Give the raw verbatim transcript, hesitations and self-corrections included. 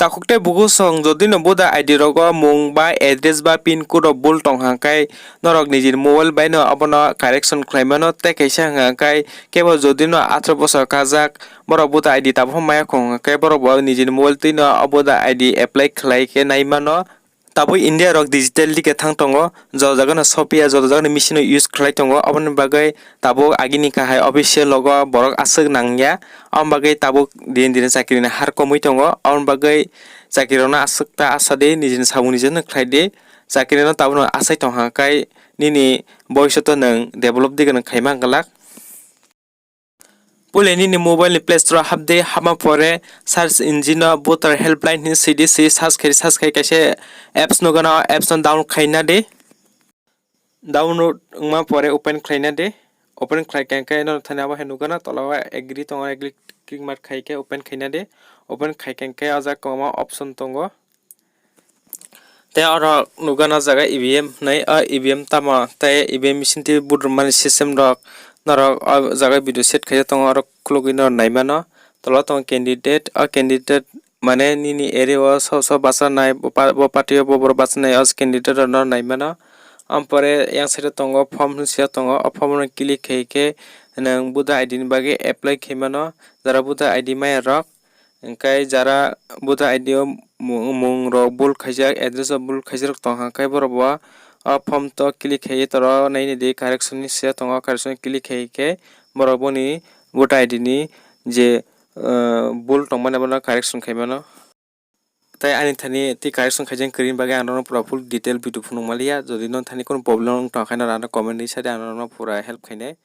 Takhuk tei bukhuk song jodi no voter I D rogo mung ba address ba pin code rok bul tong hwnkhe norok nijini mobile bai no abono correction khlai mano, tei kaisa hwnkhe kebo jodi no atharoh bosor kajak borok voter I D tabuk maya khong hwnkhe borok bo nijini mobile twi no voter I D apply khlai khe nai mano. Tabuk India rok digital dike thang tongo, joto jaga no sophiya, joto jaga no machine no use khlai tongo, aboni bagwi tabuk agini kahai official logo borok aswk nangya, aboni bagwi tabuk din din chakri ni har komwi tongo, aboni bagwi chakri rok no aswk ta asa di, nijini samung nijino khlai di, chakri no tabuk no asai tong hwnkhe nini boisoto nwng develop dike nwng khaima glak. Puila nini mobile ni Play Store o hap di, hapma pore search engine o voter helpline hinwi swi di, swi search khai, search khai kaisa apps nukgana, o apps no download khaina di. Download wngma pore open khlaina di. Open khlai khe, khe no thani abo hai nukgana, tola o agree tongo, agree click mark khai khe open khaina di. Open khai khe, khe o jaga kwbangma option tongo. Tei oro nukgana jaga E V M hinwi, o E V M tamo tei E V M machine twi vote rwmani system rok norok o jaga video set khaijak tongo, oro khulugwi norok nai mano. Tola tongo candidate, o candidate mane nini area o so so bachanai, bo pa-, bo party o bo borok bachanai, o candidate rok no nai mano. Ampore yang side o tongo form hinwi swijak tongo, o form no click khai khe nwng voter I D ni bagwi apply khai mano, jara voter I D maya rok. Hwnkhe jara voter I D o mu-, mung rok bul khaijak, address o bul khaijak rok tong hwnkhe borok bo o form to click khaiwi toro naini di correction ni swijak tongo, correction click khai khe borok boni voter I D ni je, ah, bul tongmani abono correction khai mano. Tei ani thani tei correction khaijak kwrwini bagwi ang norokno pura full detail video phunuk manliya, jodi no thani kunu problem wng tong khe norok ano comment ri sa di, ang norokno pura help khainai.